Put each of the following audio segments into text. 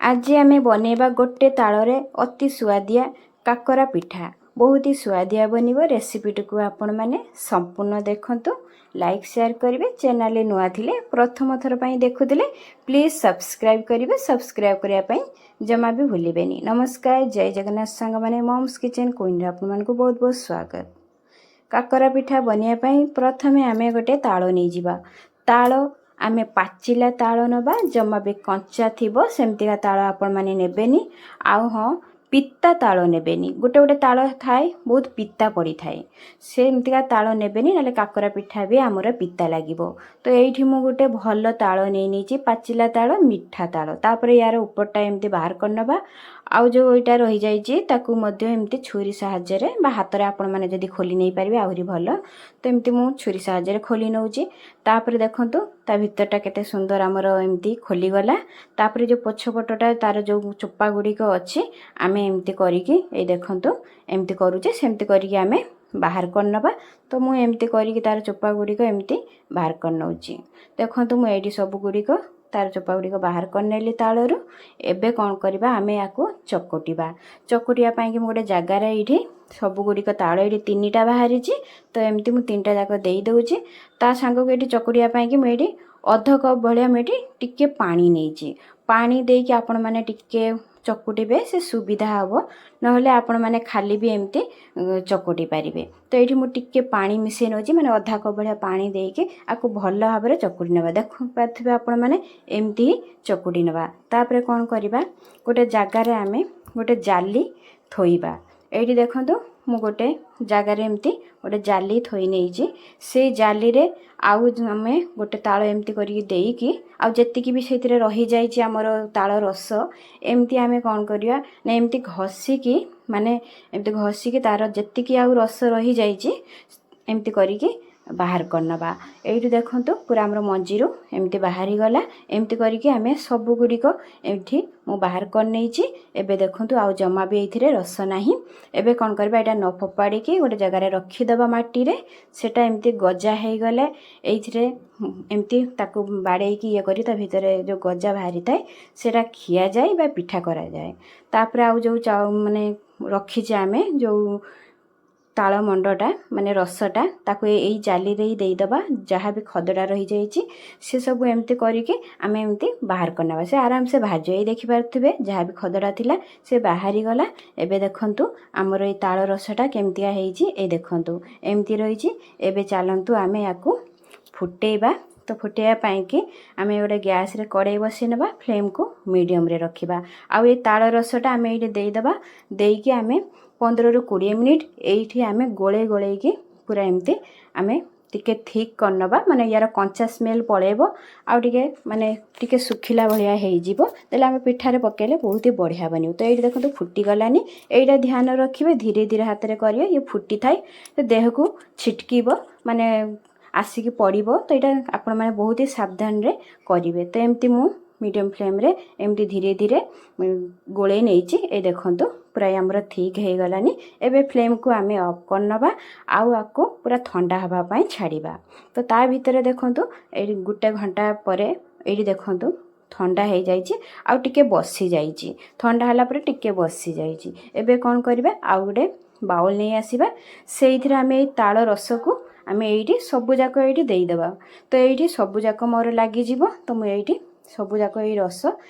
ଆଜି ଆମେ ବନେଇବା ଗୋଟେ ତାଳରେ ଅତି ସୁଆଦିଆ କାକରା ପିଠା। ବହୁତ ହି ସୁଆଦିଆ ବନିବ। ରେସିପିଟିକୁ ଆପଣମାନେ ସମ୍ପୂର୍ଣ୍ଣ ଦେଖନ୍ତୁ, ଲାଇକ୍, ସେୟାର କରିବେ। ଚ୍ୟାନେଲରେ ନୂଆ ଥିଲେ, ପ୍ରଥମ ଥର ପାଇଁ ଦେଖୁଥିଲେ, ପ୍ଲିଜ୍ ସବସ୍କ୍ରାଇବ୍ କରିବେ। ସବସ୍କ୍ରାଇବ୍ କରିବା ପାଇଁ ଜମା ବି ଭୁଲିବେନି। ନମସ୍କାର, ଜୟ ଜଗନ୍ନାଥ ସାଙ୍ଗମାନେ। ମମ୍ସ କିଚେନ୍ କୁଇନ୍ରେ ଆପଣମାନଙ୍କୁ ବହୁତ ବହୁତ ସ୍ୱାଗତ। କାକରା ପିଠା ବନେଇବା ପାଇଁ ପ୍ରଥମେ ଆମେ ଗୋଟେ ତାଳ ନେଇଯିବା। ତାଳ ଆମେ ପାଚିଲା ତାଳ ନେବା, ଜମା ବି କଞ୍ଚା ଥିବ ସେମିତିକା ତାଳ ଆପଣମାନେ ନେବେନି। ଆଉ ହଁ, ପିତା ତାଳ ନେବେନି। ଗୋଟେ ଗୋଟେ ତାଳ ଥାଏ, ବହୁତ ପିତା ପଡ଼ିଥାଏ, ସେମିତିକା ତାଳ ନେବେନି, ନହେଲେ କାକରା ପିଠା ବି ଆମର ପିତା ଲାଗିବ। ତ ଏଇଠି ମୁଁ ଗୋଟେ ଭଲ ତାଳ ନେଇ ନେଇଛି, ପାଚିଲା ତାଳ, ମିଠା ତାଳ। ତାପରେ ୟାର ଉପରଟା ଏମିତି ବାହାର କରିନେବା। ଆଉ ଯେଉଁ ଏଇଟା ରହିଯାଇଛି, ତାକୁ ମଧ୍ୟ ଏମିତି ଛୁରୀ ସାହାଯ୍ୟରେ ବା ହାତରେ ଆପଣମାନେ ଯଦି ଖୋଲି ନେଇପାରିବେ, ଆହୁରି ଭଲ। ତ ଏମିତି ମୁଁ ଛୁରୀ ସାହାଯ୍ୟରେ ଖୋଲି ନେଉଛି। ତାପରେ ଦେଖନ୍ତୁ, ତା ଭିତରଟା କେତେ ସୁନ୍ଦର ଆମର ଏମିତି ଖୋଲିଗଲା। ତାପରେ ଯେଉଁ ପଛପଟଟା, ତାର ଯେଉଁ ଚୋପା ଗୁଡ଼ିକ ଅଛି, ଆମେ ଏମିତି କରିକି, ଏଇ ଦେଖନ୍ତୁ, ଏମିତି କରୁଛେ, ସେମିତି କରିକି ଆମେ ବାହାର କରିନେବା। ତ ମୁଁ ଏମିତି କରିକି ତାର ଚୋପା ଗୁଡ଼ିକ ଏମିତି ବାହାର କରିନେଉଛି। ଦେଖନ୍ତୁ, ମୁଁ ଏଇଠି ସବୁ ଗୁଡ଼ିକ ତାର ଚୋପା ଗୁଡ଼ିକ ବାହାର କରିନେଲି ତାଳରୁ। ଏବେ କ'ଣ କରିବା? ଆମେ ୟାକୁ ଚକଟିବା। ଚକଟିବା ପାଇଁକି ମୁଁ ଗୋଟେ ଜାଗାରେ ଏଇଠି ସବୁ ଗୁଡ଼ିକ ତାଳ, ଏଇଠି ତିନିଟା ବାହାରିଛି, ତ ଏମିତି ମୁଁ ତିନିଟା ଯାକ ଦେଇଦେଉଛି। ତା ସାଙ୍ଗକୁ ଏଇଠି ଚକଟିବା ପାଇଁକି ମୁଁ ଏଇଠି ଅଧ କପ୍ ଭଳିଆ ମୁଁ ଏଇଠି ଟିକେ ପାଣି ନେଇଛି। ପାଣି ଦେଇକି ଆପଣମାନେ ଟିକେ ଚକୁଟିବେ, ସେ ସୁବିଧା ହେବ। ନହେଲେ ଆପଣମାନେ ଖାଲି ବି ଏମିତି ଚକୁଟି ପାରିବେ। ତ ଏଇଠି ମୁଁ ଟିକେ ପାଣି ମିଶାଇ ନେଉଛି, ମାନେ ଅଧା କପ୍ ଭଳିଆ ପାଣି ଦେଇକି ଆକୁ ଭଲ ଭାବରେ ଚକୁଟି ନେବା। ଦେଖିପାରୁଥିବେ ଆପଣମାନେ, ଏମିତି ହିଁ ଚକୁଟି ନେବା। ତାପରେ କ'ଣ କରିବା? ଗୋଟେ ଜାଗାରେ ଆମେ ଗୋଟେ ଜାଲି ଥୋଇବା। ଏଇଠି ଦେଖନ୍ତୁ, ମୁଁ ଗୋଟେ ଜାଗାରେ ଏମିତି ଗୋଟେ ଜାଲି ଥୋଇ ନେଇଛି। ସେଇ ଜାଲିରେ ଆଉ ଆମେ ଗୋଟେ ତାଳ ଏମିତି କରିକି ଦେଇକି, ଆଉ ଯେତିକି ବି ସେଇଥିରେ ରହିଯାଇଛି ଆମର ତାଳ ରସ, ଏମିତି ଆମେ କ'ଣ କରିବା ନା ଏମିତି ଘଷିକି, ମାନେ ଏମିତି ଘଷିକି ତାର ଯେତିକି ଆଉ ରସ ରହିଯାଇଛି, ଏମିତି କରିକି ବାହାର କରିନେବା। ଏଇଠି ଦେଖନ୍ତୁ, ପୁରା ଆମର ମଞ୍ଜିରୁ ଏମିତି ବାହାରିଗଲା। ଏମିତି କରିକି ଆମେ ସବୁ ଗୁଡ଼ିକ ଏଇଠି ମୁଁ ବାହାର କରିନେଇଛି। ଏବେ ଦେଖନ୍ତୁ, ଆଉ ଜମା ବି ଏଇଥିରେ ରସ ନାହିଁ। ଏବେ କ'ଣ କରିବା? ଏଇଟା ନ ଫୋପାଡ଼ିକି ଗୋଟେ ଜାଗାରେ ରଖିଦେବା ମାଟିରେ। ସେଇଟା ଏମିତି ଗଜା ହେଇଗଲେ, ଏଇଥିରେ ଏମିତି ତାକୁ ବାଡ଼େଇକି ଇଏ କରି ତା ଭିତରେ ଯେଉଁ ଗଜା ବାହାରିଥାଏ, ସେଇଟା ଖିଆଯାଏ ବା ପିଠା କରାଯାଏ। ତାପରେ ଆଉ ଯେଉଁ ମାନେ ରଖିଛେ ଆମେ ଯେଉଁ ତାଳ ମଣ୍ଡଟା, ମାନେ ରସଟା, ତାକୁ ଏଇ ଜାଲିରେ ହିଁ ଦେଇଦେବା। ଯାହା ବି ଖଦଡ଼ା ରହିଯାଇଛି, ସେସବୁ ଏମିତି କରିକି ଆମେ ଏମିତି ବାହାର କରିନେବା। ସେ ଆରାମସେ ବାହାରିଯିବ। ଏଇ ଦେଖିପାରୁଥିବେ, ଯାହା ବି ଖଦଡ଼ା ଥିଲା ସେ ବାହାରିଗଲା। ଏବେ ଦେଖନ୍ତୁ, ଆମର ଏଇ ତାଳ ରସଟା କେମିତିଆ ହେଇଛି। ଏଇ ଦେଖନ୍ତୁ, ଏମିତି ରହିଛି। ଏବେ ଚାଲନ୍ତୁ, ଆମେ ୟାକୁ ଫୁଟେଇବା। ତ ଫୁଟେଇବା ପାଇଁକି ଆମେ ଗୋଟେ ଗ୍ୟାସ୍ରେ କଡ଼େଇ ବସେଇ ନେବା, ଫ୍ଲେମ୍କୁ ମିଡ଼ିୟମରେ ରଖିବା ଆଉ ଏଇ ତାଳ ରସଟା ଆମେ ଏଇଠି ଦେଇଦେବା। ଦେଇକି ଆମେ 15ରୁ 20 ମିନିଟ୍ ଏଇଠି ଆମେ ଗୋଳେଇ ଗୋଳେଇକି ପୁରା ଏମିତି ଆମେ ଟିକେ ଥିକ୍ କରିନେବା, ମାନେ ୟାର କଞ୍ଚା ସ୍ମେଲ୍ ପଳେଇବ ଆଉ ଟିକେ ମାନେ ଟିକେ ଶୁଖିଲା ଭଳିଆ ହେଇଯିବ। ତାହେଲେ ଆମେ ପିଠାରେ ପକାଇଲେ ବହୁତ ହି ବଢ଼ିଆ ବନିବ। ତ ଏଇଠି ଦେଖନ୍ତୁ, ଫୁଟିଗଲାନି। ଏଇଟା ଧ୍ୟାନ ରଖିବେ, ଧୀରେ ଧୀରେ ହାତରେ କରିବେ। ଇଏ ଫୁଟିଥାଏ ତ ଦେହକୁ ଛିଟକିବ, ମାନେ ଆସିକି ପଡ଼ିବ। ତ ଏଇଟା ଆପଣମାନେ ବହୁତ ହି ସାବଧାନରେ କରିବେ। ତ ଏମିତି ମୁଁ ମିଡ଼ିୟମ୍ ଫ୍ଲେମ୍ରେ ଏମିତି ଧୀରେ ଧୀରେ ଗୋଳେଇ ନେଇଛି। ଏଇ ଦେଖନ୍ତୁ, ପୁରା ଆମର ଥିକ୍ ହେଇଗଲାନି। ଏବେ ଫ୍ଲେମ୍କୁ ଆମେ ଅଫ୍ କରିନେବା ଆଉ ଆକୁ ପୁରା ଥଣ୍ଡା ହେବା ପାଇଁ ଛାଡ଼ିବା। ତ ତା ଭିତରେ ଦେଖନ୍ତୁ, ଏଇଠି ଗୋଟେ ଘଣ୍ଟା ପରେ ଏଇଠି ଦେଖନ୍ତୁ, ଥଣ୍ଡା ହେଇଯାଇଛି ଆଉ ଟିକେ ବସିଯାଇଛି। ଥଣ୍ଡା ହେଲା ପରେ ଟିକେ ବସିଯାଇଛି। ଏବେ କ'ଣ କରିବା? ଆଉ ଗୋଟେ ବାଉଲ୍ ନେଇ ଆସିବା। ସେଇଥିରେ ଆମେ ଏଇ ତାଳ ରସକୁ ଆମେ ଏଇଠି ସବୁଯାକ ଏଇଠି ଦେଇଦେବା। ତ ଏଇଠି ସବୁଯାକ ମୋର ଲାଗିଯିବ। ତ ମୁଁ ଏଇଠି ସବୁଯାକ ଏଇ ରସ,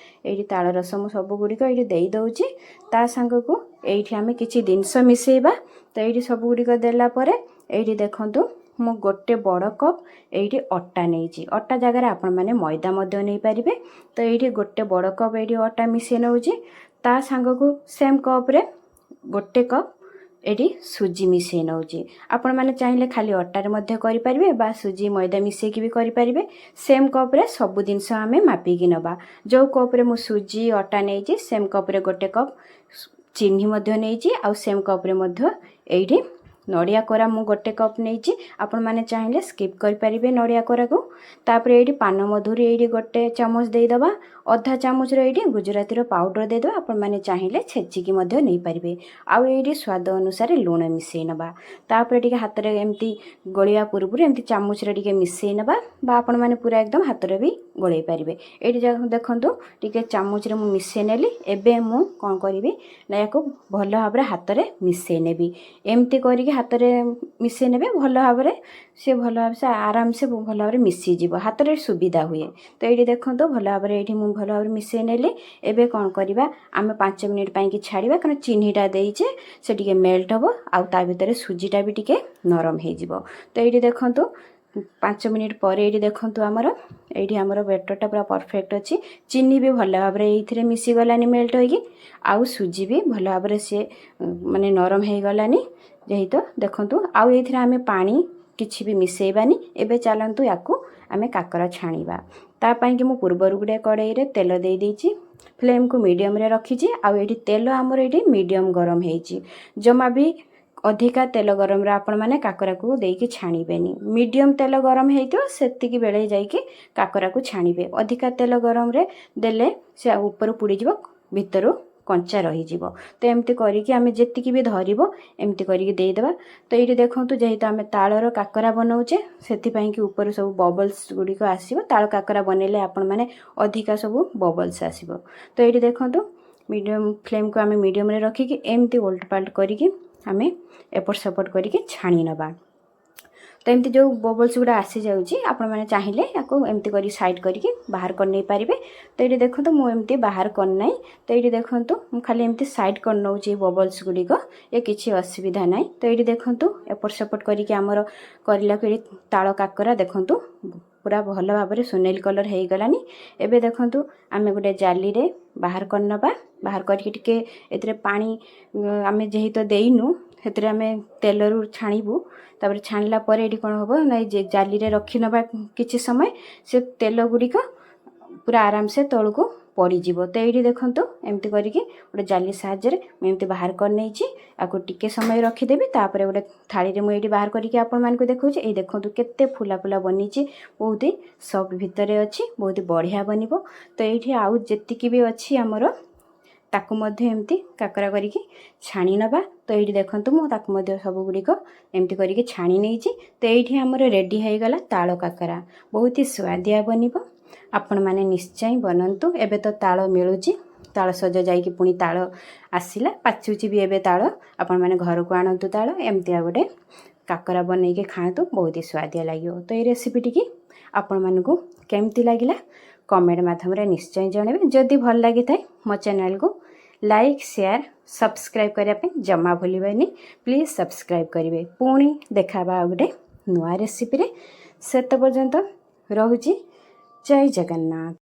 ଏଇଠି ତାଳ ରସ ମୁଁ ସବୁ ଗୁଡ଼ିକ ଏଇଠି ଦେଇଦେଉଛି। ତା ସାଙ୍ଗକୁ ଏଇଠି ଆମେ କିଛି ଜିନିଷ ମିଶାଇବା। ତ ଏଇଠି ସବୁ ଗୁଡ଼ିକ ଦେଲା ପରେ ଏଇଠି ଦେଖନ୍ତୁ, ମୁଁ ଗୋଟେ ବଡ଼ କପ୍ ଏଇଠି ଅଟା ନେଇଛି। ଅଟା ଜାଗାରେ ଆପଣମାନେ ମଇଦା ମଧ୍ୟ ନେଇପାରିବେ। ତ ଏଇଠି ଗୋଟେ ବଡ଼ କପ୍ ଏଇଠି ଅଟା ମିଶାଇ ନେଉଛି। ତା ସାଙ୍ଗକୁ ସେମ୍ କପ୍ରେ ଗୋଟେ କପ୍ ଏଇଠି ସୁଜି ମିଶାଇ ନେଉଛି। ଆପଣମାନେ ଚାହିଁଲେ ଖାଲି ଅଟାରେ ମଧ୍ୟ କରିପାରିବେ ବା ସୁଜି ମଇଦା ମିଶାଇକି ବି କରିପାରିବେ। ସେମ୍ କପ୍ରେ ସବୁ ଜିନିଷ ଆମେ ମାପିକି ନେବା। ଯେଉଁ କପ୍ରେ ମୁଁ ସୁଜି ଅଟା ନେଇଛି, ସେମ୍ କପ୍ରେ ଗୋଟେ କପ୍ ଚିନି ମଧ୍ୟ ନେଇଛି। ଆଉ ସେମ୍ କପ୍ରେ ମଧ୍ୟ ଏଇଠି ନଡ଼ିଆ କୋରା ମୁଁ ଗୋଟେ କପ୍ ନେଇଛି। ଆପଣମାନେ ଚାହିଁଲେ ସ୍କିପ୍ କରିପାରିବେ ନଡ଼ିଆ କୋରାକୁ। ତାପରେ ଏଇଠି ପାନମଧୁରୀ ଏଇଠି ଗୋଟେ ଚାମଚ ଦେଇଦେବା। ଅଧା ଚାମଚର ଏଇଠି ଗୁଜୁରାତିର ପାଉଡ଼ର ଦେଇଦେବା। ଆପଣମାନେ ଚାହିଁଲେ ଛେଚିକି ମଧ୍ୟ ନେଇପାରିବେ। ଆଉ ଏଇଠି ସ୍ୱାଦ ଅନୁସାରେ ଲୁଣ ମିଶାଇ ନେବା। ତାପରେ ଟିକେ ହାତରେ ଏମିତି ଗୋଳିବା ପୂର୍ବରୁ ଏମିତି ଚାମଚରେ ଟିକେ ମିଶାଇ ନେବା ବା ଆପଣମାନେ ପୁରା ଏକଦମ ହାତରେ ବି ଗୋଳେଇ ପାରିବେ। ଏଇଠି ଦେଖନ୍ତୁ, ଟିକେ ଚାମଚରେ ମୁଁ ମିଶାଇ ନେଲି। ଏବେ ମୁଁ କ'ଣ କରିବି ନା ୟାକୁ ଭଲ ଭାବରେ ହାତରେ ମିଶାଇ ନେବି। ଏମିତି କରିକି ହାତରେ ମିଶାଇ ନେବେ ଭଲ ଭାବରେ, ସେ ଭଲ ଭାବରେ ସେ ଆରାମସେ ଭଲ ଭାବରେ ମିଶିଯିବ, ହାତରେ ସୁବିଧା ହୁଏ। ତ ଏଇଠି ଦେଖନ୍ତୁ, ଭଲ ଭାବରେ ଏଇଠି ମୁଁ ଭଲ ଭାବରେ ମିଶାଇ ନେଲି। ଏବେ କ'ଣ କରିବା? ଆମେ 5 ମିନିଟ୍ ପାଇଁକି ଛାଡ଼ିବା, କାରଣ ଚିନିଟା ଦେଇଛେ, ସେ ଟିକେ ମେଲ୍ଟ ହେବ ଆଉ ତା ଭିତରେ ସୁଜିଟା ବି ଟିକେ ନରମ ହେଇଯିବ। ତ ଏଇଠି ଦେଖନ୍ତୁ, 5 ମିନିଟ୍ ପରେ ଏଇଠି ଦେଖନ୍ତୁ, ଆମର ଏଇଠି ଆମର ବେଟରଟା ପୁରା ପରଫେକ୍ଟ ଅଛି। ଚିନି ବି ଭଲ ଭାବରେ ଏଇଥିରେ ମିଶିଗଲାନି ମେଲ୍ଟ ହୋଇକି, ଆଉ ସୁଜି ବି ଭଲ ଭାବରେ ସିଏ ମାନେ ନରମ ହେଇଗଲାନି ଯେହେତୁ। ଦେଖନ୍ତୁ, ଆଉ ଏଇଥିରେ ଆମେ ପାଣି କିଛି ବି ମିଶାଇବାନି। ଏବେ ଚାଲନ୍ତୁ, ୟାକୁ ଆମେ କାକରା ଛାଣିବା। ତା ପାଇଁକି ମୁଁ ପୂର୍ବରୁ ଗୋଟେ କଡ଼େଇରେ ତେଲ ଦେଇ ଦେଇଛି, ଫ୍ଲେମ୍କୁ ମିଡ଼ିୟମରେ ରଖିଛି। ଆଉ ଏଇଠି ତେଲ ଆମର ଏଇଠି ମିଡ଼ିୟମ୍ ଗରମ ହେଇଛି। ଜମା ବି ଅଧିକା ତେଲ ଗରମରେ ଆପଣମାନେ କାକରାକୁ ଦେଇକି ଛାଣିବେନି। ମିଡ଼ିୟମ୍ ତେଲ ଗରମ ହେଇଥିବ, ସେତିକି ବେଳେ ଯାଇକି କାକରାକୁ ଛାଣିବେ। ଅଧିକା ତେଲ ଗରମରେ ଦେଲେ ସେ ଉପରୁ ପୋଡ଼ିଯିବ, ଭିତରୁ କଞ୍ଚା ରହିଯିବ। ତ ଏମିତି କରିକି ଆମେ ଯେତିକି ବି ଧରିବ, ଏମିତି କରିକି ଦେଇଦେବା। ତ ଏଇଠି ଦେଖନ୍ତୁ, ଯେହେତୁ ଆମେ ତାଳର କାକରା ବନାଉଛେ, ସେଥିପାଇଁକି ଉପରୁ ସବୁ ବବଲ୍ସ ଗୁଡ଼ିକ ଆସିବ। ତାଳ କାକରା ବନେଇଲେ ଆପଣମାନେ ଅଧିକା ସବୁ ବବଲ୍ସ ଆସିବ। ତ ଏଇଠି ଦେଖନ୍ତୁ, ମିଡ଼ିୟମ୍ ଫ୍ଲେମ୍କୁ ଆମେ ମିଡ଼ିୟମ୍ରେ ରଖିକି ଏମିତି ଓଲଟ ପାଲଟ କରିକି ଆମେ ଏପଟ ସେପଟ କରିକି ଛାଣି ନେବା। ତ ଏମିତି ଯେଉଁ ବବଲ୍ସ ଗୁଡ଼ା ଆସିଯାଉଛି, ଆପଣମାନେ ଚାହିଁଲେ ୟାକୁ ଏମିତି କରି ସାଇଡ଼୍ କରିକି ବାହାର କରି ନେଇପାରିବେ। ତ ଏଇଠି ଦେଖନ୍ତୁ, ମୁଁ ଏମିତି ବାହାର କରିନାହିଁ। ତ ଏଇଠି ଦେଖନ୍ତୁ, ମୁଁ ଖାଲି ଏମିତି ସାଇଡ଼୍ କରି ନେଉଛି ଏଇ ବବଲ୍ସ ଗୁଡ଼ିକ, ଏ କିଛି ଅସୁବିଧା ନାହିଁ। ତ ଏଇଠି ଦେଖନ୍ତୁ, ଏପଟ ସେପଟ କରିକି ଆମର କରିଲାକୁ ଏଇଠି ତାଳ କାକରା ଦେଖନ୍ତୁ, ପୁରା ଭଲ ଭାବରେ ସୁନେଲି କଲର୍ ହେଇଗଲାନି। ଏବେ ଦେଖନ୍ତୁ, ଆମେ ଗୋଟେ ଜାଲିରେ ବାହାର କରିନେବା। ବାହାର କରିକି ଟିକେ ଏଥିରେ ପାଣି ଆମେ ଯେହେତୁ ଦେଇନୁ, ସେଥିରେ ଆମେ ତେଲରୁ ଛାଣିବୁ। ତାପରେ ଛାଣିଲା ପରେ ଏଇଠି କ'ଣ ହେବ ନା, ଏଇ ଜାଲିରେ ରଖିନେବା କିଛି ସମୟ, ସେ ତେଲ ଗୁଡ଼ିକ ପୁରା ଆରାମସେ ତଳକୁ ପଡ଼ିଯିବ। ତ ଏଇଠି ଦେଖନ୍ତୁ, ଏମିତି କରିକି ଗୋଟେ ଜାଲି ସାହାଯ୍ୟରେ ମୁଁ ଏମିତି ବାହାର କରିନେଇଛି। ଆକୁ ଟିକେ ସମୟ ରଖିଦେବି, ତାପରେ ଗୋଟେ ଥାଳିରେ ମୁଁ ଏଇଠି ବାହାର କରିକି ଆପଣମାନଙ୍କୁ ଦେଖାଉଛି। ଏଇ ଦେଖନ୍ତୁ, କେତେ ଫୁଲା ଫୁଲା ବନିଛି, ବହୁତ ସଫ୍ଟ ଭିତରେ ଅଛି, ବହୁତ ବଢ଼ିଆ ବନିବ। ତ ଏଇଠି ଆଉ ଯେତିକି ବି ଅଛି ଆମର, ତାକୁ ମଧ୍ୟ ଏମିତି କାକରା କରିକି ଛାଣି ନେବା। ତ ଏଇଠି ଦେଖନ୍ତୁ, ମୁଁ ତାକୁ ମଧ୍ୟ ସବୁଗୁଡ଼ିକ ଏମିତି କରିକି ଛାଣି ନେଇଛି। ତ ଏଇଠି ଆମର ରେଡ଼ି ହେଇଗଲା ତାଳ କାକରା। ବହୁତ ହି ସୁଆଦିଆ ବନିବ, ଆପଣମାନେ ନିଶ୍ଚୟ ବନାନ୍ତୁ। ଏବେ ତ ତାଳ ମିଳୁଛି, ତାଳ ସଜ ଯାଇକି ପୁଣି ତାଳ ଆସିଲା, ପାଚୁଛି ବି ଏବେ ତାଳ। ଆପଣମାନେ ଘରକୁ ଆଣନ୍ତୁ ତାଳ, ଏମିତି ଆଉ ଗୋଟେ କାକରା ବନେଇକି ଖାଆନ୍ତୁ, ବହୁତ ହି ସୁଆଦିଆ ଲାଗିବ। ତ ଏଇ ରେସିପିଟିକି ଆପଣମାନଙ୍କୁ କେମିତି ଲାଗିଲା, କମେଣ୍ଟ ମାଧ୍ୟମରେ ନିଶ୍ଚୟ ଜଣାଇବେ। ଯଦି ଭଲ ଲାଗିଥାଏ, ମୋ ଚ୍ୟାନେଲକୁ ଲାଇକ୍, ସେୟାର, ସବସ୍କ୍ରାଇବ୍ କରିବା ପାଇଁ ଜମା ଭୁଲିବେନି। ପ୍ଲିଜ୍ ସବସ୍କ୍ରାଇବ୍ କରିବେ। ପୁଣି ଦେଖା ହେବା ଆଉ ଗୋଟେ ନୂଆ ରେସିପିରେ, ସେତେ ପର୍ଯ୍ୟନ୍ତ ରହୁଛି। ଜୟ ଜଗନ୍ନାଥ।